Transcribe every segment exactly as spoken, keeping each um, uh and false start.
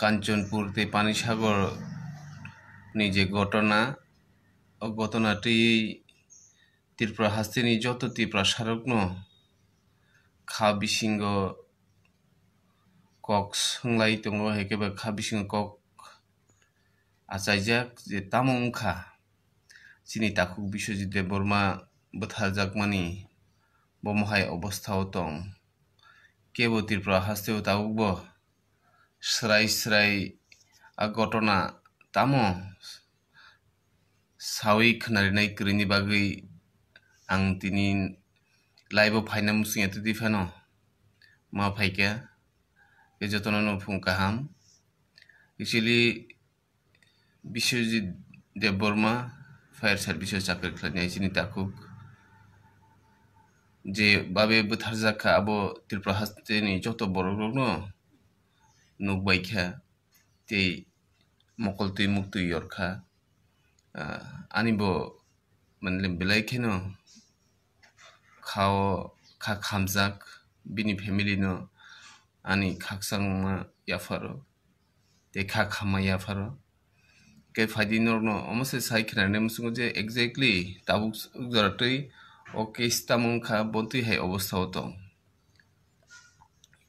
Kanchanpur tei Panisagar ni je gotona, o gotona twiwi Tripura hasteni joto Tiprasarokno kha bisingo kok swnglai tongo, hai khe ba kha bisingo kok achaijak je tamo wngkha chini takhuk Biswajit Debbarma bwtharjakmani, bomo hai obostha o tong. Kebo Tripura hasteo tabukbo swrai swrai a gotona tamo sawi khwnarinai kwrwini bagwi ang tini live o phaina muchung ya twi phano ma phaikha. Tei jotono no phung kaham. Actually, Biswajit Debbarma fire service o chakri khlainai chini takhuk je babe bwtharjak kha, abo Tripura hasteni joto borok rokno nukbaikha tei mokol twi muktwi yorkha. Ah, ani bo, manle, belai kheno kha o, kha khamjak, bini family no ani khakchangma yapharo tei kha khamma yapharo. Khe phaidi norokno omo se sai khwnarnai muchungo je exactly tabuk jora twi o case tamo wngkha, bo twi hai obostha o tong.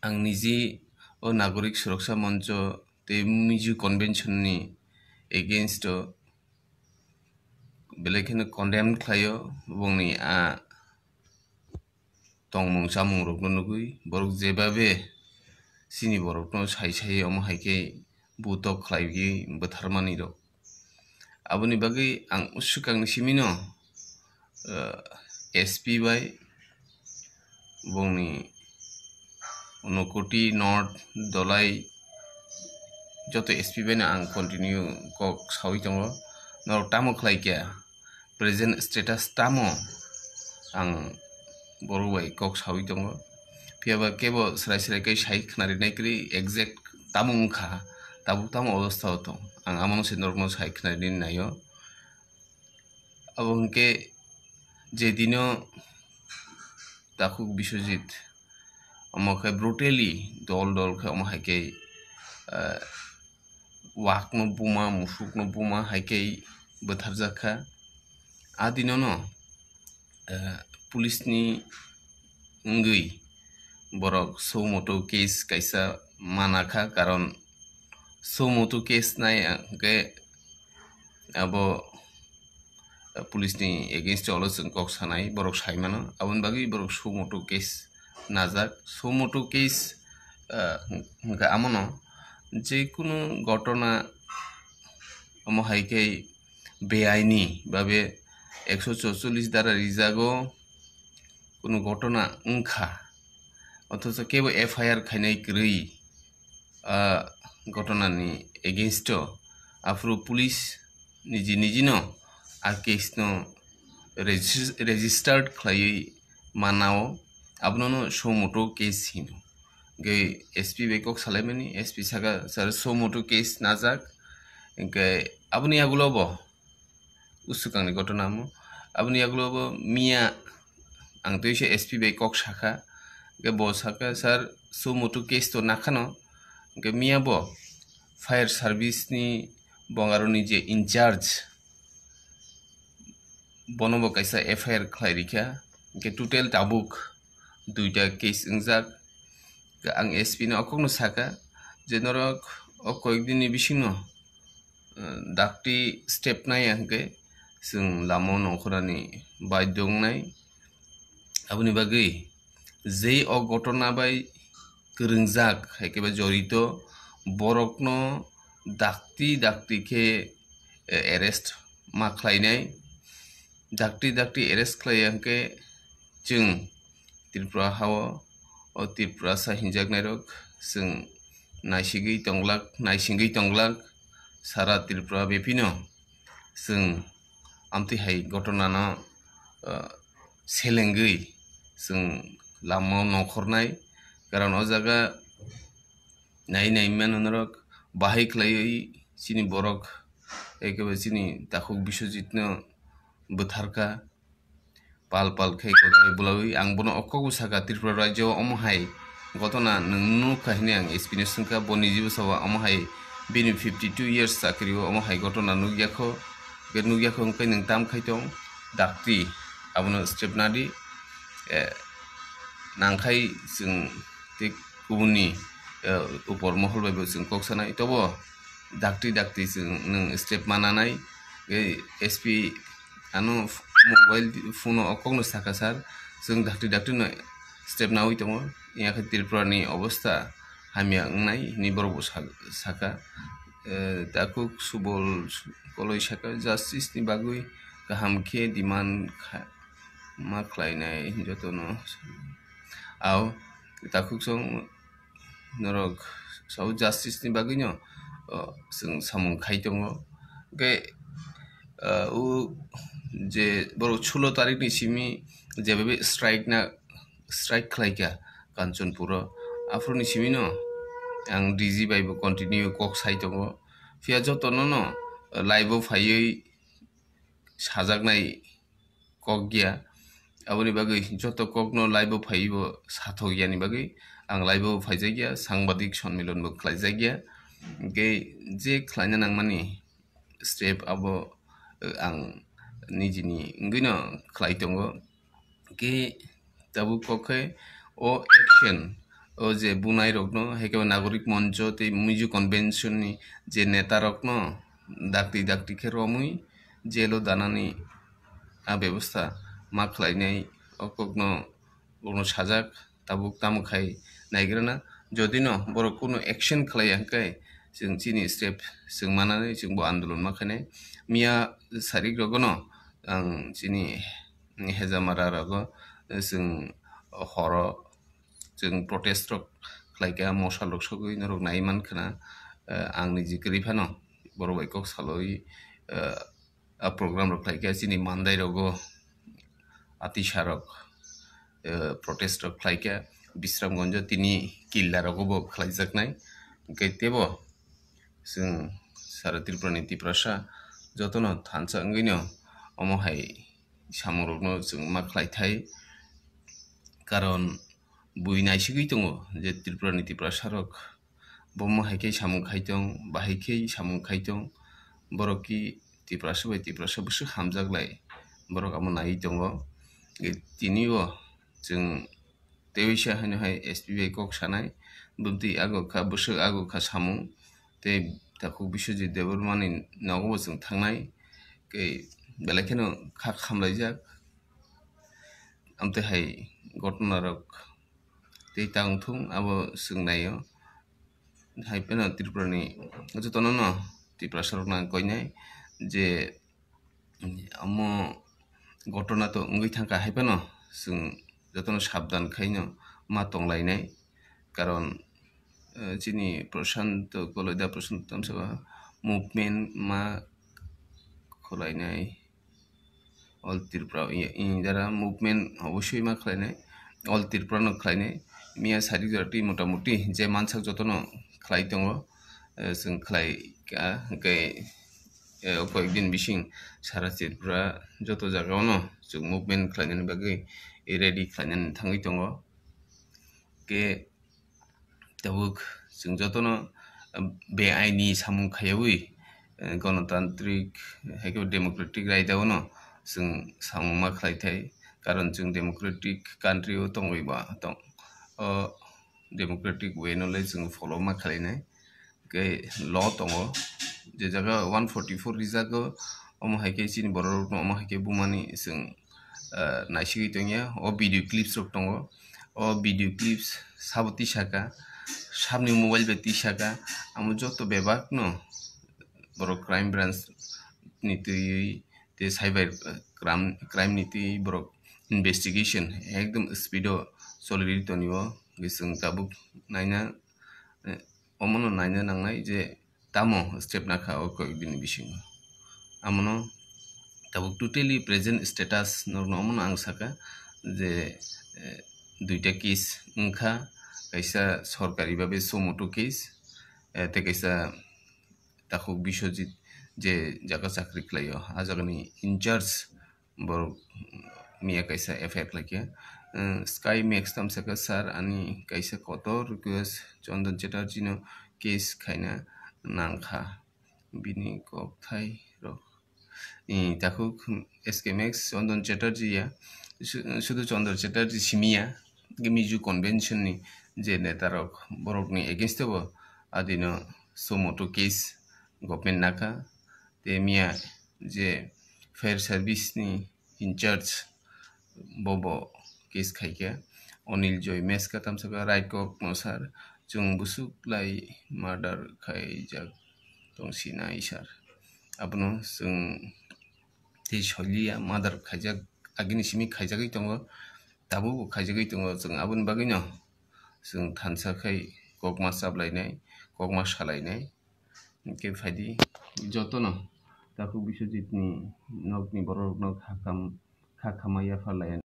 Ang niji o Nagorik Suroksa Moncho tei Miju Convention ni against o belai kheno condemn khlaio, bongni a tongmung chamung rokno nugwi borok jebabe chini borokno sai sai omo hai khe butok khlaiwi bwtharmani rok. Aboni bagwi ang swkangni simino, ah, S P bai bongni Unakoti North Dholai joto S P bai no ang continue kok sawi tongo. Norok tamo khlai kha, present status tamo, ang borok bai kok sawi tongo. Phiya ba kebo srai srai khe sai khwnarinai kwrwi exact tamo wngkha, tabuk tamo obostha o tong, ang amo no se norokno sai khwnarinai naio. Abo hwnkhe je dino takhuk Biswajit omo khe brutally dol dol khe omo hai khe, ah, wakno buma, musukno buma hai khe bwtharjak kha. A dinono, ah, police ni wngwi borok suo motu case kaisa mana kha, karon suo motu case nai hwnkhe abo, ah, police ni against o chwng kok sanai, borok sai mano, aboni bagwi borok suo motu case najak. Suo motu case, ah, hwnkha amono je kunu gotona omo hai khe beaini babe ekso chorchollis dara rijago kunu gotona wngkha, othocho kebo F I R khainai kwrwi, ah, gotona ni against o, aphuru police niji niji no a case no regis-, registered khlaiwi manao, abono no suo motu case hino. Hwnkhe S P bai kok salaimani, S P saka, "Sir, suo motu case najak." Hwnkhe aboni yagulo bo usukangni gotona omo. Aboni yagulo bo miya ang tei se S P bai kok sakha. Hwnkhe bo sakha, "Sir, suo motu case to nakhano." Hwnkhe miya bo fire service ni bongaroni je in charge, bono bo kaisa F I R khlai rikha. Hwnkhe total tabuk duita case wngjak. Ang S P no okokno sakha je norok o koyek din ni bisingno, eh, dakti step naiya hwnkhe chwng lama o nongkhornani baidhyo wngnai. Aboni bagwi jei o gotona bai kwrwngjak, hai khe ba jorito borokno dakti dakti khe, eh, arrest ma khlainai. Dakti dakti arrest khlaiya hwnkhe chwng Tripura hao o Tripurasa hinjaknairok chwng naisigwi tonglak, naisingwi tonglak, sara Tripura bepino chwng amtwi hai gotona no, ah, selengwi chwng lama o nongkhornai. Karon o jaga nai nai mano norok bahai khlaiwi chini borok, ekebe chini takhuk Biswajit no bwtharkha, pal pal khe kwrwi bwlawi. Ang bono o kok bwsakha, Tripura rajyo omo hai gotona nwng nukha hwnwi ang S P no swngkha, bo niji bwsao omo hai bini fifty two years chakri o omo hai gotona nukya kho, hwnkhe nukya kho hwnkhe nwng tam khai tong dakti, abono step nadi, eh, nangkhai chwng tei kubuni, eh, upor mohol bai bo chwng kok sanai, tobo dakti dakti chwng nwng step mananai, eh, S P ano f-, mobile phone o kokno saka sar, chwng dakti dakti no step nawi tongo, yakhe Tripura ni obostha hamya wngnai hwnwi borok bo sa-, saka. Eh, takhuk Subol Koloi saka, justice ni bagwi kaham khe demand kha-, ma khlainai jotono. Ao takhuk song norok sao justice ni bagwi no, o, chwng samung khai tongo. Hwnkhe, o, o je borok sulo tarik ni simi jebabe strike na, strike khlaikha Kanchanpur o, aphuru ni simi no ang D G bai bo continue kok sai tongo. Phiya jotono no live o phaiwi sajaknai kok ya. Aboni bagwi joto kokno live o phaiwi bo sathok yani bagwi ang live o phaijakya, sangbadik sonmilon bo khlaijakya. Hwnkhe je khlaina nangmani step abo, eh, ang nijini wngwino khlai tongo. Hwnkhe tabuk kok khe o action, o je bunai rokno, hai khe Nagorik Moncho tei Miju Convention ni je neta rokno dakti dakti khe romwi jail o danani a bebostha ma khlainai, o kokno, kokno sajak, tabuk tamo khai naigrana. Jodi no borok kunu action khlaiya hwnkhe chwng chini step chwng manani chwng bo andolon ma khainai. Miya sarik rogono ang chini Hejamara rogo chwng horo chwng protest rok khlaikha, mosal rok sogwi norok nai mankha na, eh, ang niji kwrwi phano borok bai kok salwi, eh, a program rok khlaikha, chini mandai rogo atisa rok, eh, protest rok khlaikha, Bisramganjo tini killa rogo bo khlaijaknai. Hwnkhe tebo chwng sara Tripura ni Tiprasa jotono thansa wngwino omo hai samung rokno chwng ma khlai thai, karon bui naisigwi tongo je Tripura ni Tiprasa rok bo mo hai khe samung khai tong, bahai khe samung khai tong, borok ki Tiprasa bai Tiprasa bwswk hamjak lai, borok amo naiwi tongo. Tini o chwng tei waisa haino hai S P bai kok sanai, bwtwi ago kha, bwswk ago kha samung, tei takhuk Biswajit Debbarmani nogo bo chwng thangnai, tei belai kheno kha khamlaijak. Amtwi hai gotona rok tei ta wngthung abo chwng naio. Hai phano Tripura ni jotono no Tiprasa rok no ang koinai je omo gotona to wngwi thangkha, hai phano chwng jotono sabdan khaino ma tonglainai, karon, eh, chini Prashanto Koloida, Prashanto tamsaba movement ma khwlainai. All Tripura, i-, i-, jara movement obosoi ma khlainai, All Tripura no khlainai. Miya sari jora twi motamuti je mansak jotono khlai tongo, eh, chwng khlai ka, hwnkhe, eh, o koyek din bising sara Tripura joto jaga ono chwng movement khlainani bagwi ready khlainani thangwi tongo. Hwnkhe tabuk chwng jotono, um, beaini samung khaiwi, eh, gonotantrik hai khe democratic raida o no chwng samung ma khlai thai, karon chwng democratic country o tongwi ba tong, o democratic way no le chwng follow ma khlainai. Hwnkhe law tongo, je jaga one forty four rijak o, omo hai khe chini borok rok no omo hai khe bumani chwng, ah, naisigwi tongya. O video clips rok tongo, o video clips sabo tisaka, sabni mobile bai tisaka, amo joto bebak no borok crime branch ni twiwi tei cyber, ah, crime, crime ni twiwi borok investigation ekdom speed o choli tonio, chwng tabuk naina, eh, omono naina nangnai je tamo step nakha o koyek bini bisingo. Amono tabuk totally present status norokno omono ang saka je, eh, duita case wngkha, kaisa sorkari babe suo motu case, eh, tei kaisa takhuk Biswajit je jaga chakri khlaio, a jagani in charge borok miya kaisa F I R khlaikha, Sky Max tamsaka, sir, ani kaisa kotor request, Chandan Chatterjee no case khaina nangkha, bini kokthai rok. Takhuk S K Max, Chandan Chatterjee ya, sudu Chandan Chatterjee simi ya, Miju Convention ni je neta rok, borok ni against o bo adino suo motu case government naka, te miya je fire service ni in charge bobo case khaikha. Anil Joy Meska tamsaka, right kok no sir, chwng busuk lai murder khaijak tong sinai sir, abono chwng tei soliya, murder khaijak agini simi khaijagwi tongo, tabukbo khaijagwi tongo, chwng aboni bagwino chwng thansa khai kokma chaplainai, kokma salainai. Hwnkhe phaidi jotono takhuk Biswajit ni nokni borok rokno kha kham kha khama yapharlai